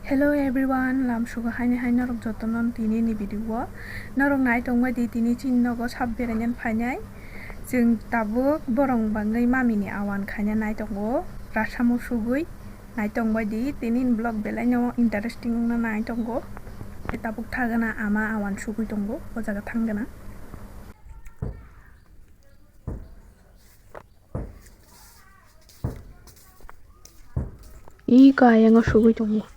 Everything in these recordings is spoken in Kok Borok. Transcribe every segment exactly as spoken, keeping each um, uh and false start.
Hello everyone, lam sugo haini hai norok jotono tini ni video o. Norok nai tongbai di tini chini nogo sap beraina phainai. Chwng tabuk borong bangwi mami ni awan khaina nai tongo. Rasamo sugwi nai tongbai di tini ni vlog belai no interesting wngna nai tongo. Tabuk thagana ama awan sugwi tongo, o jaga thangana. Iko ayang o sugwi tongo.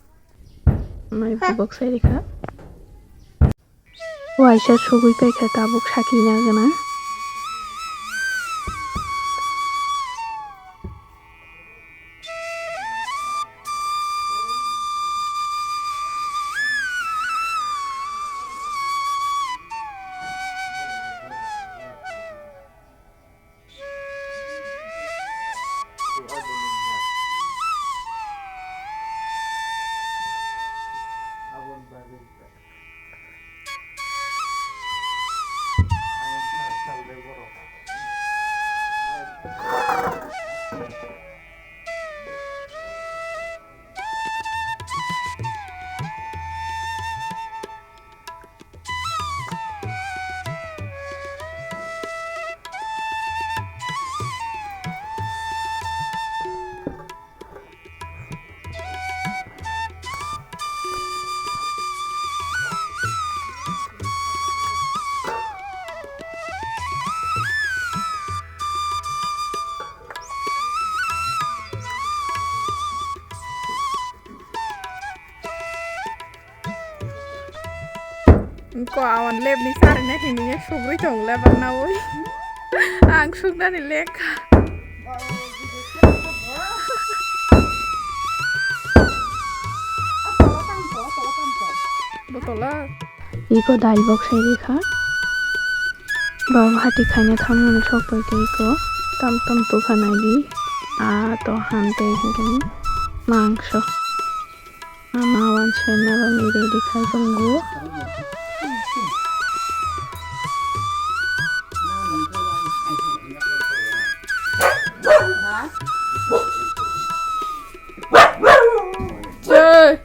Mai bubok sai rikha. Waisa sugwi paikha tabuk sakina gana. Ko awan lab ni sarina hinwi sugwi tong le bangnawi. Ang sugnani lekha. Botola. Iko dal bok sai rikha. Baba hati khaina thamani sok pai tei iko tam tam tukha nai di. A to han tei hinkhe mangso. Ama wan senna bagwi ready khai tongo. Ei!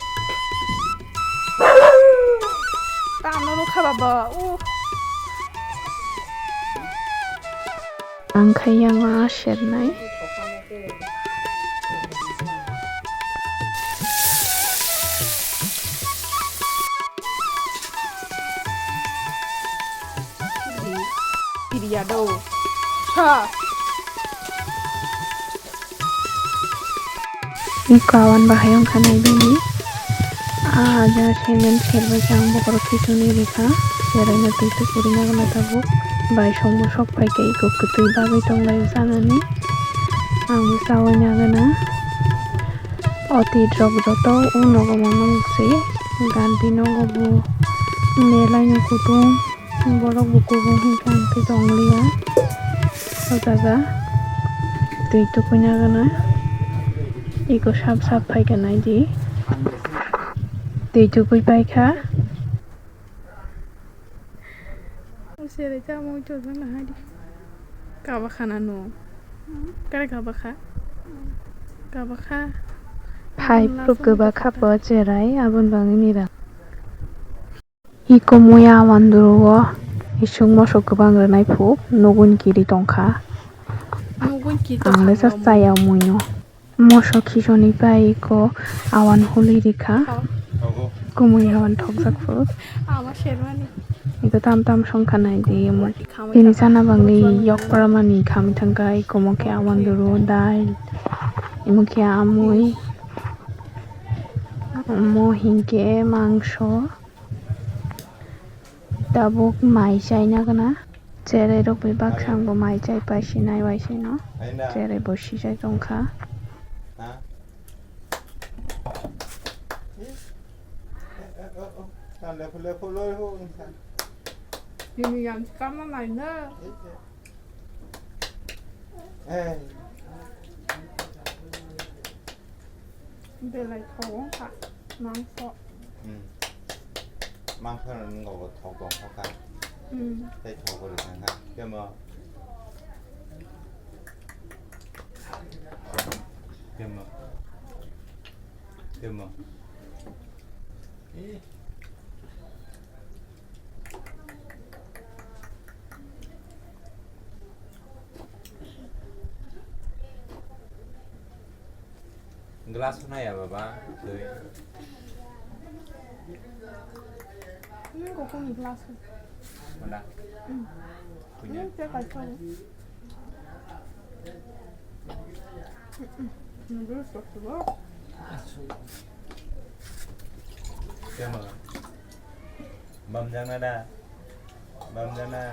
Tamo no kha baba. Uh. Ang khai yang a sernai. Iriya do. Sa. Iko awan bahai wngkha nai bini. Ah, ja semen serbai khe ang bokhorok khichuni rikha. Cheraino twi twi kwrwina gana tabuk. Bai songbo sok phaikhe iko kwtwi bagwi tonglaio chanani. Ang bo chaui nagana. Oti rok joto o nogo mano se. Gandhi nogo bo nelaino kutung. Borok bo kubun hinkhe ang khe tongliya. O jaga twi tukuina gana. Iko sap sap phaikha naidi. Twi tukui paikha. Kabakha nanu. Kare kabakha? Kabakha. Hai, phup kwbakha po cherai, aboni bagwi nira. Iko muya wanduru o isuk mosok kwbang rwnai phu nugui kiri tongkha. Nugui kiri tongkha. Ang le sa chaya muino. Mosok khisoni pai iko awan huli rikha. Kumui awan thokjak phu. Ama sherwani. Iko tam tam songkha nai di imo. Ini sana bangwi yok para mani khami thangkha iko mo khe awan duru dal. Imo khe amui. Mo hinkhe mangso. Tabuk mai chaina gana. Cherai rok bai baksa ang bo mai chai pai sinai bai sino. Cherai bo sijai tongkha. Tini yang kama mai na. Belai thok wngkha mangso. Hmm. Mangso ni nogo thok wngkha. Hmm. Tei thok bo rwkha. Temo. Temo. Temo. Glass hwnaya baba, twi. Nang kokong ni glass. Mada. Hmm. Punya. Hmm, teh kacau. Hmm, hmm. Noodles kok tuh. Siapa? Bam jana da. Bam jana.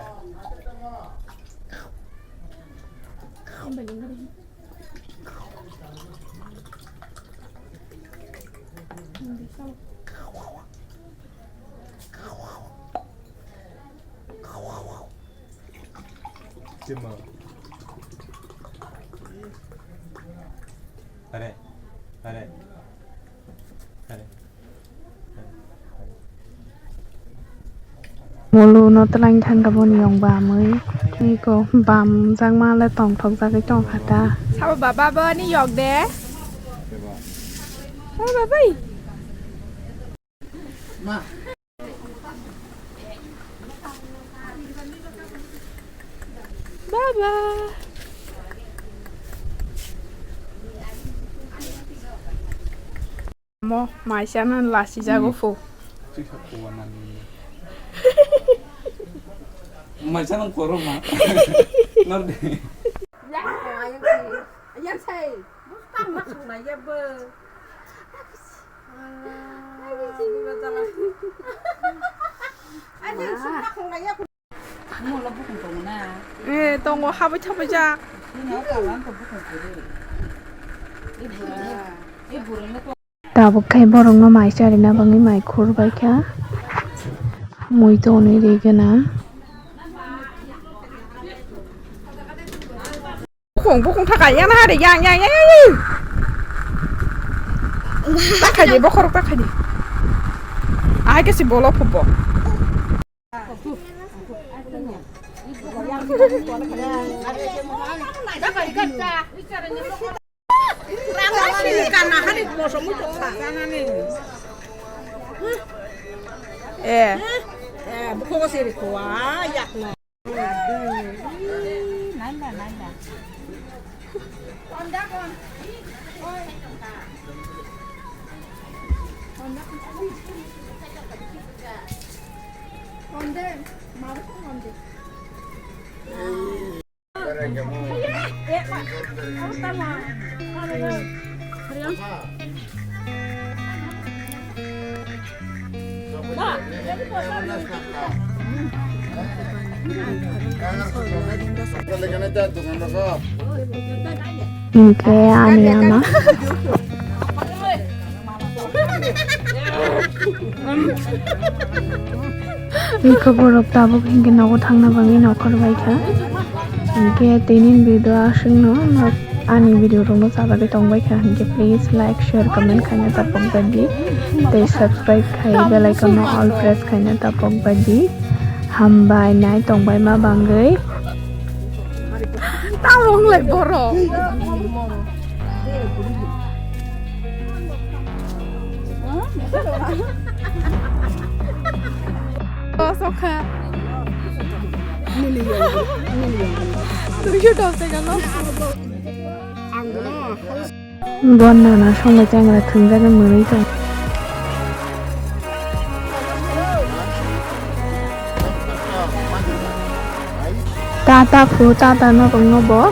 Cuma. Pare, pare, pare. Molu no twlang thangkha boni yong bamwi. Iko bam jakma le tongthok jagwi tongkha ta. Sabo baba bo ani yok de. Sabo baba. Baba. Mo maisa nan lasi jago fo. Maisa nan koro ma. Nor de. Yang sai. Bustang masuk na ya be. Eh, tongo, habai thabai jak. Tabuk khe borokno mai charina bagwi mai khur bai kha. Mui tonwi ri gana. Bukung, bukung thaka, yang hari, yang, yang, yang, yang, yang. Takhadi, bokhorok takhadi. Ahai kesi bolo phubo. Eh. Eh, bukung siri kuwa, yakno. Nanda, nanda. Hinkhe ani ama. Hinkhe borok tabuk hinkhe nogo thangna bagwi nokhor bai kha. Hinkhe tini video aswkno. Ani video rokno chajagwi tongbai kha hinkhe please like, share, comment khaina ta pokjak di. Tei subscribe khai bell icon no all press khaina ta pokjak di. Hambai nai tongbai ma bangwi. Tamo wng lai borok. Kosok kha. Tuiyo dose galo. Bon nana songbai changra thwngjak mwnwi tong. Tata khu, tata no rwngno bo.